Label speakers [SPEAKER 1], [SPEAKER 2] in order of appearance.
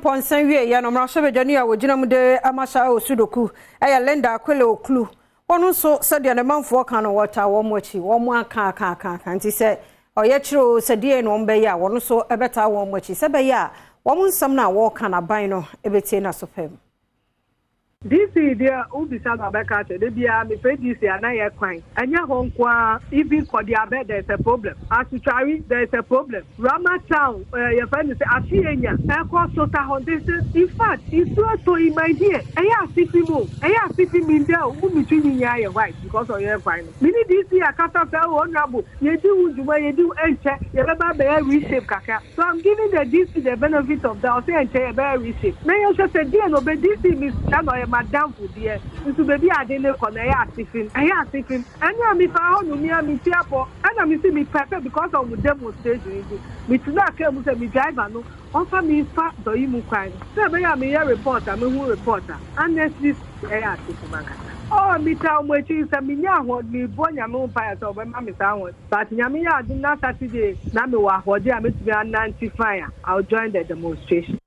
[SPEAKER 1] Amponsah wieeɛ no, mmarahyɛbadwani a ɔgyina mu de ma Shai Osudoku yɛ Linda Akwele Oklu. Ɔno nso, sɛdeɛ ne manfoɔ ka no, wɔtaa wɔn akyi. Wɔn aka aka aka aka nti sɛ ɔyɛkyerɛ o, sɛ deɛn na wɔbɛyɛ a, wɔn nso bɛtaa wɔn akyi sɛ ɛbɛyɛ a wɔn nsɛm no a wɔreka no aban no bɛtie no aso pa mu.
[SPEAKER 2] DC deɛ wo bisa no ɔbɛka akyerɛ da biara me frɛ DC a na yɛ kwan ɛnyɛ hɔ nko ara even kɔdeabɛ there is a problem asutware there is a problem rama town eh, yɛfrɛ no sɛ afienya ɛkɔ sota hɔ this is in fact nsuo tɔ yi my dear ɛyɛ asefi mu o ɛyɛ asefi mi ndɛ o wo me twi nyinaa yɛ white because ɔyɛ kwan no me ne DC akasa sɛ oh honourable yɛdi ho dwuma yɛdi ho ɛnkyɛ yɛbɛba abɛyɛ reshape kakra So I'm giving the DC the benefit of doubt ɔsɛ ɛnkyɛ yɛbɛyɛ reshape na yɛnhwɛ sɛ deɛ na ɔbɛ DC mehyia no ɔyɛ madamfo deɛ nso baabi a ade no kɔ no ɛyɛ asefem ɛyɛ asefem ɛne a mefaa hɔ no mea me ti apɔ ɛna mesi me pɛpɛ because of mo demonstration nti metenaa kaa mu sɛ me driver no ɔmfa me mfa dɔyi mu kwan no sɛ ɛbɛyɛ a meyɛ report a mehu report a honestly ɛyɛ asefem ankasa oh metaa wɔn akyi sɛ menya ahoɔden mebɔ Nyame ho mpaeɛ sɛ ɔbɛma me saa ahoɔden But Nyame yɛ adom na Saturday na mewɔ ahoɔden a mɛtumi anante fine a, I will join the demonstration.